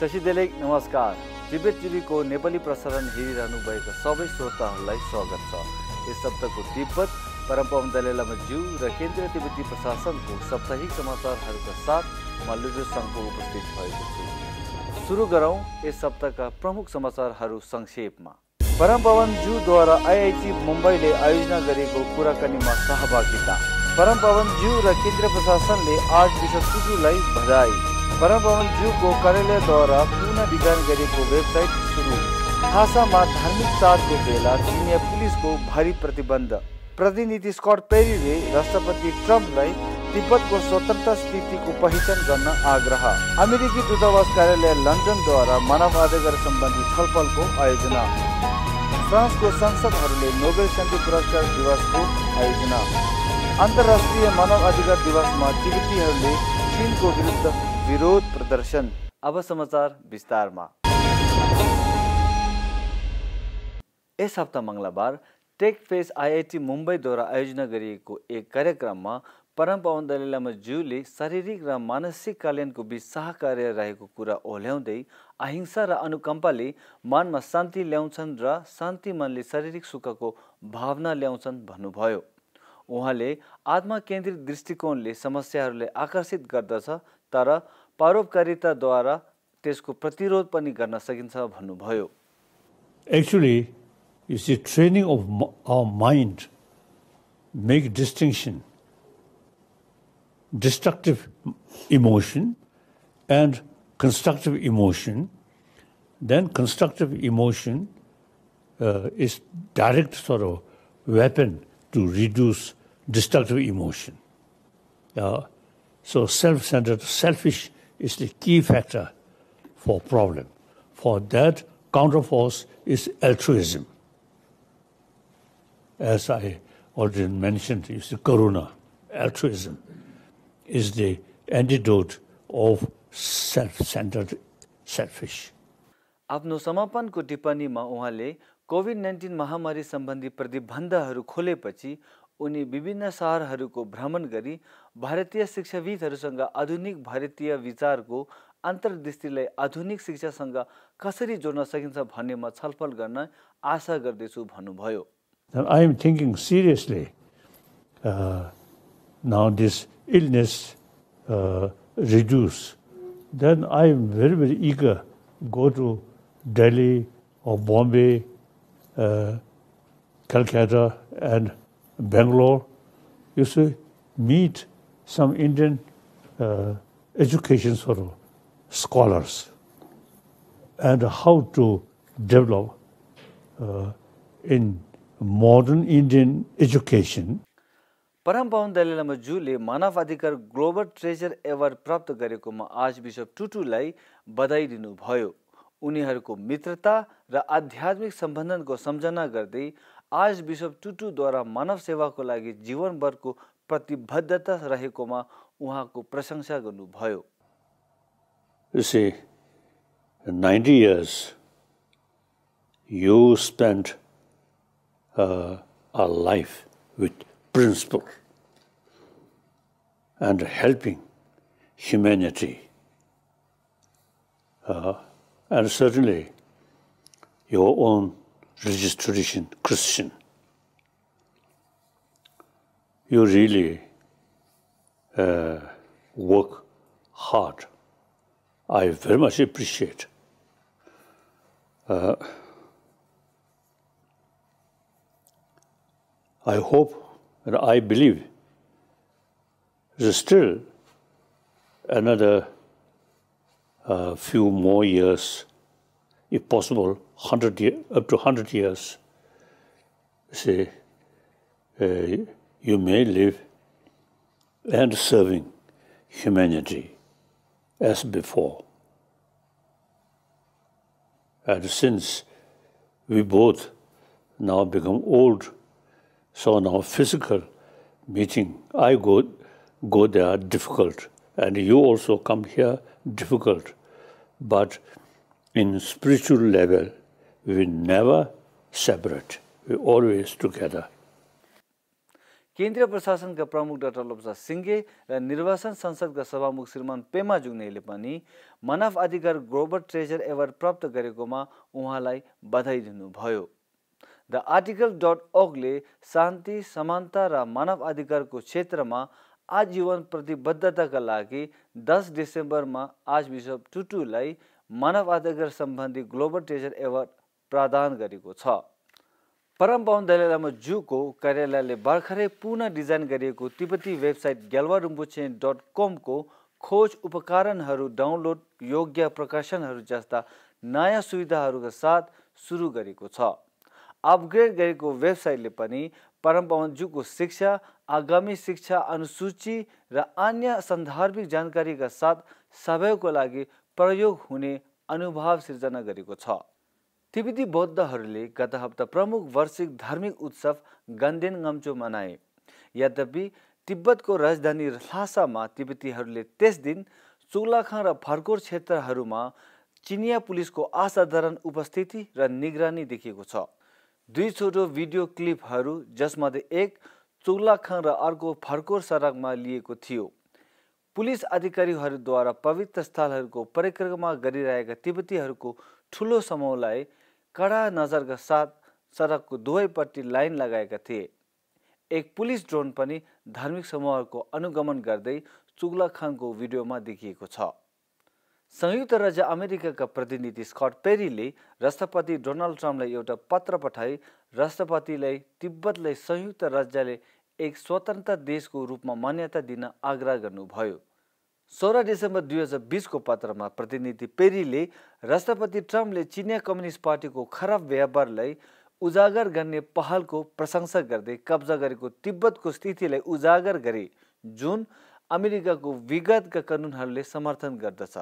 शशिदेलेक नमस्कार। तिब्बत टिभीको नेपाली प्रसारण हेरिरहनु भएका सबै श्रोताहरूलाई स्वागत छ। यस सप्ताहको तिब्बत परम्परा दलाईलामा ज्यू र केन्द्रीय तिब्बती प्रशासनको साप्ताहिक समाचारहरूका साथ म लुजु सङ्घको उपस्थित भएको छु। सुरु गरौँ यस सप्ताहका प्रमुख समाचारहरू संक्षेपमा। परमभवन ज्यूद्वारा आइआइटी मुम्बईले आयोजना गरेको कुराकानीमा सहभागिता। परमभवन ज्यू र केन्द्रीय प्रशासनले आर्चबिशप टुटुलाई बधाई। परमभवन ज्यूको कार्यालयद्वारा पुनः विज्ञान गरेको वेबसाइट सुरु। भाषामा धार्मिक चाडको बेला चिनिया पुलिसको भारी प्रतिबन्ध। प्रतिनिधि स्कट पेरीले राष्ट्रपति ट्रम्पलाई तिब्बतको स्वतन्त्र स्थितिको पहिचान गर्न आग्रह। अमेरिकी दूतावास कार्यालय लन्डनद्वारा मानवाधिकार सम्बन्धी छलफलको आयोजना। फ्रान्सको संसदहरूले नोबेल शान्ति पुरस्कार दिवसको आयोजना। अन्तर्राष्ट्रिय मानवाधिकार दिवसमा तिब्बतीहरूले चीनको विरुद्ध विरोध प्रदर्शन। अब समाचार विस्तारमा। यस हप्ता मङ्गलबार टेक फेस आइआइटी मुम्बईद्वारा आयोजना गरिएको एक कार्यक्रममा परमभवन दलाईलामा ज्यूले शारीरिक र मानसिक कल्याणको बीच सहकार्य रहेको कुरा ओल्याउँदै अहिंसा र अनुकम्पाले मनमा शान्ति ल्याउँछन् र शान्ति मनले शारीरिक सुखको भावना ल्याउँछन् भन्नुभयो। उहाँले आत्मा केन्द्रित दृष्टिकोणले समस्याहरूलाई आकर्षित गर्दछ, तर परोपकारिताद्वारा त्यसको प्रतिरोध पनि गर्न सकिन्छ भन्नुभयो। Actually, you see, training of our mind make distinction, destructive emotion and constructive emotion. Then constructive emotion is direct sort of weapon to reduce destructive emotion. So self-centered, selfish is the key factor for problem. For that, counterforce is altruism. As I already mentioned, you see, karuna, altruism, is the antidote of self-centered, selfish. आफ्नो समापनको टिप्पणीमा उहाँले COVID-19 महामारी सम्बन्धी प्रतिबन्धहरू खोलेपछि उनी विभिन्न शहरहरूको भ्रमण गरी भारतीय शिक्षाविदहरूसँग आधुनिक भारतीय विचारको अन्तर्दृष्टिलाई आधुनिक शिक्षासँग कसरी जोड्न सकिन्छ भन्नेमा छलफल गर्न आशा गर्दैछु भन्नुभयो। I am thinking seriously now this illness reduce, then I am very, very eager go to Delhi or Bombay, Calcutta and Bangalore. You see, meet some Indian education sort of scholars and how to develop in modern Indian education. परमभवन Dalai Lama ज्यूले मानवाधिकार global treasure award प्राप्त गरेकोमा archbishop टुटुलाई बधाई दिनुभयो। उनीहरूको मित्रता र आध्यात्मिक सम्बन्धनको सम्झना गर्दै आर्चबिशप टुटुद्वारा मानव सेवाको लागि जीवनभरको प्रतिबद्धता रहेकोमा उहाँको प्रशंसा गर्नुभयो। You see, 90 years you spent a life with principle and helping humanity. And certainly your own religious tradition, Christian. You really work hard. I very much appreciate. I hope and I believe there's still another few more years, if possible, up to 100 years. Say, you may live and serving humanity as before. And since we both now become old, so now physical meeting, I go there difficult, and you also come here difficult. But in spiritual level, we never separate. We're always together. केन्द्रीय प्रशासनका प्रमुख doctor लोप्सा सिंगे र निर्वाचन संसदका सभामुख श्रीमान पेमा जुग्नेले पनि मानव अधिकार ग्लोबल ट्रेजर एवार्ड प्राप्त गरेकोमा उहाँलाई बधाई दिनुभयो। द आर्टिकल.org ले शान्ति, समानता र मानव अधिकारको क्षेत्रमा आजीवन प्रतिबद्धताका लागि 10 डिसेम्बरमा आज बिशप टुटुलाई मानव अधिकार सम्बन्धी ग्लोबल ट्रेजर एवार्ड प्रदान गरेको छ। परमपावन दलाई लामा जूको कार्यालयले भर्खरै पुनः डिजाइन गरिएको तिब्बती वेबसाइट gyalwa-rinpoche.com को खोज उपकरणहरू डाउनलोड योग्य प्रकाशनहरू जस्ता नयाँ सुविधाहरूका साथ सुरु गरेको छ। अपग्रेड गरेको वेबसाइटले पनि परमपावन जूको शिक्षा, आगामी शिक्षा अनुसूची र अन्य सन्दर्भिक जानकारीका साथ सबैको लागि प्रयोग हुने अनुभव सिर्जना गरेको छ। तिब्बती बौद्धहरूले गत हप्ता प्रमुख वार्षिक धार्मिक उत्सव गन्देन ngамचो मनाए। यद्यपि तिब्बतको राजधानी ल्हासामा तिब्बतीहरूले त्यस दिन चोगलाखान र फर्कोर क्षेत्रहरूमा चिनिया पुलिसको असाधारण उपस्थिति र निगरानी देखिएको छ। दुई छोटो भिडियो क्लिपहरू जसमध्ये एक चोगलाखान र अर्को फर्कोर सडकमा लिएको थियो। पुलिस अधिकारीहरूद्वारा पवित्र स्थलहरूको परिक्रमा गरिरहेका तिब्बतीहरूको ठूलो समूहलाई कडा नजरका साथ सडकको दुवैपट्टि लाइन लगाएका थिए। एक पुलिस ड्रोन पनि धार्मिक समूहहरूको अनुगमन गर्दै चोगलाखानको भिडियोमा देखिएको छ। संयुक्त राज्य अमेरिकाका प्रतिनिधि स्कट पेरीले राष्ट्रपति डोनाल्ड ट्रम्पलाई एउटा पत्र पठाई राष्ट्रपतिलाई तिब्बतलाई संयुक्त राज्यले एक स्वतन्त्र देशको रूपमा मान्यता दिन आग्रह गर्नुभयो। 16 डिसेम्बर 2020 को पत्रमा प्रतिनिधि पेरीले राष्ट्रपति ट्रम्पले चिनिया कम्युनिस्ट पार्टीको खराब व्यवहारलाई उजागर गर्ने पहलको प्रशंसा गर्दै कब्जा गरेको तिब्बतको स्थितिलाई उजागर गरे, जुन अमेरिकाको विगतका कानुनहरूले समर्थन गर्दछ।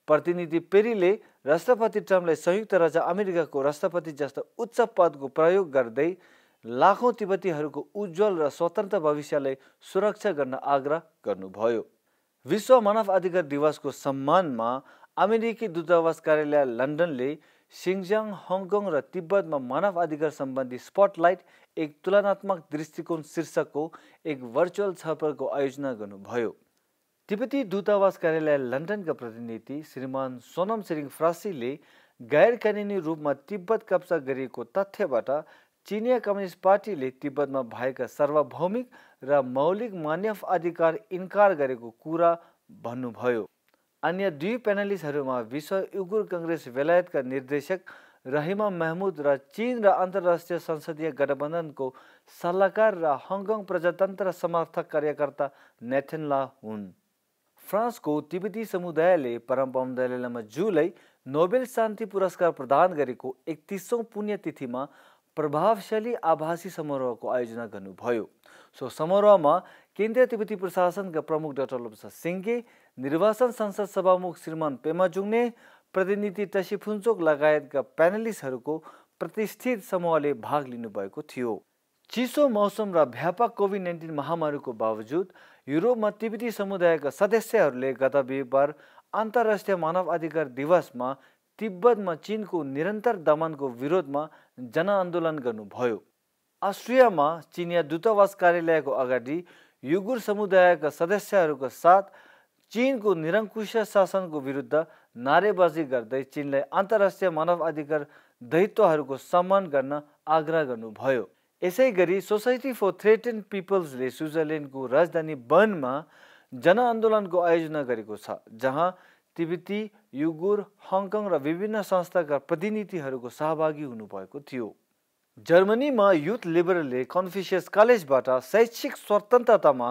प्रतिनिधि पेरीले राष्ट्रपति ट्रम्पलाई संयुक्त राज्य अमेरिकाको राष्ट्रपति जस्ता उच्च पदको प्रयोग गर्दै लाखौं तिब्बतीहरूको उज्जवल र स्वतन्त्र भविष्यलाई सुरक्षा गर्न आग्रह गर्नुभयो। विश्व मानव अधिकार दिवसको सम्मानमा अमेरिकी दूतावास कार्यालय लन्डनले सिङजाङ, हङकङ र तिब्बतमा मानव अधिकार सम्बन्धी स्पटलाइट एक तुलनात्मक दृष्टिकोण शीर्षकको एक भर्चुअल छलफलको आयोजना गर्नुभयो। तिब्बती दूतावास कार्यालय लन्डनका प्रतिनिधि श्रीमान सोनम सिरिङ फ्रासीले गैर कानुनी रूपमा तिब्बत कब्जा गरिएको तथ्यबाट चिनिया कम्युनिस्ट पार्टीले तिब्बतमा भएका सार्वभौमिक र मौलिक मानव अधिकार इन्कार गरेको कुरा भन्नुभयो। अन्य दुई प्यानलिस्टहरूमा विश्व उइगुर कांग्रेस बेलायतका निर्देशक रहिमा महमुद र चीन र अन्तर्राष्ट्रिय संसदीय गठबन्धनको सल्लाहकार र हङकङ प्रजातन्त्र समर्थक कार्यकर्ता नेथन ला हुन्। फ्रान्सको तिब्बती समुदायले परमपावन दलाई लामा जूलाई नोबेल शान्ति पुरस्कार प्रदान गरेको 31औं पुण्यतिथिमा प्रभावशाली आभासी समारोहको आयोजना गर्नुभयो। सो समारोहमा केन्द्रीय तिब्बती प्रशासनका प्रमुख डाक्टर लोप्सा सिंगे, निर्वाचन संसद सभामुख श्रीमान पेमा जुग्ने, प्रतिनिधि टसी फुन्चोक लगायतका प्यानलिस्टहरूको प्रतिष्ठित समूहले भाग लिनुभएको थियो। चिसो मौसम र व्यापक कोभिड-19 महामारीको बावजुद युरोपमा तिब्बती समुदायका सदस्यहरूले गत बिहीबार अन्तर्राष्ट्रिय मानव अधिकार दिवसमा तिब्बतमा चीनको निरन्तर दमनको विरोधमा जनआन्दोलन गर्नुभयो। अस्ट्रियामा चिनिया दूतावास कार्यालयको अगाडि उइगुर समुदायका सदस्यहरूका साथ चीनको निरङ्कुश शासनको विरुद्ध नारेबाजी गर्दै चीनलाई अन्तर्राष्ट्रिय मानव अधिकार दायित्वहरूको सम्मान गर्न आग्रह गर्नुभयो। यसैगरी सोसाइटी फर थ्रेटेन्ड पिपल्सले स्विजरल्यान्डको राजधानी बर्नमा जनआन्दोलनको आयोजना गरेको छ, जहाँ तिब्बती, उइगुर, हङकङ र विभिन्न संस्थाका प्रतिनिधिहरूको सहभागी हुनुभएको थियो। जर्मनीमा युथ लिबरलले कन्फ्युसियस कलेजबाट शैक्षिक स्वतन्त्रतामा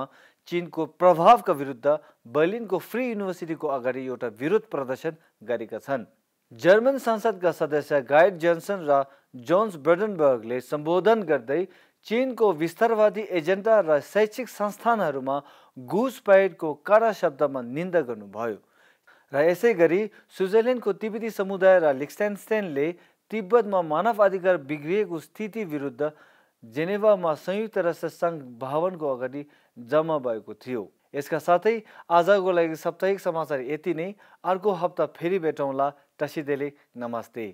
चीनको प्रभावका विरुद्ध बर्लिनको फ्री युनिभर्सिटीको अगाडि एउटा विरोध प्रदर्शन गरेका छन्। जर्मन संसदका सदस्य गाइड जोन्सन र जोन्स ब्रेडनबर्गले सम्बोधन गर्दै चीनको विस्तारवादी एजेन्डा र शैक्षिक संस्थानहरूमा घुसपैठको कडा शब्दमा निन्दा गर्नुभयो। र यसैगरी स्विजरल्यान्डको तिब्बती समुदाय र लिक्सेनस्टेनले तिब्बतमा मानव अधिकार बिग्रिएको स्थिति विरुद्ध जेनेभामा संयुक्त राष्ट्र सङ्घ भवनको अगाडि जम्मा भएको थियो। यसका साथै आजको लागि साप्ताहिक समाचार यति नै। अर्को हप्ता फेरि भेटौँला। तसिदेले नमस्ते।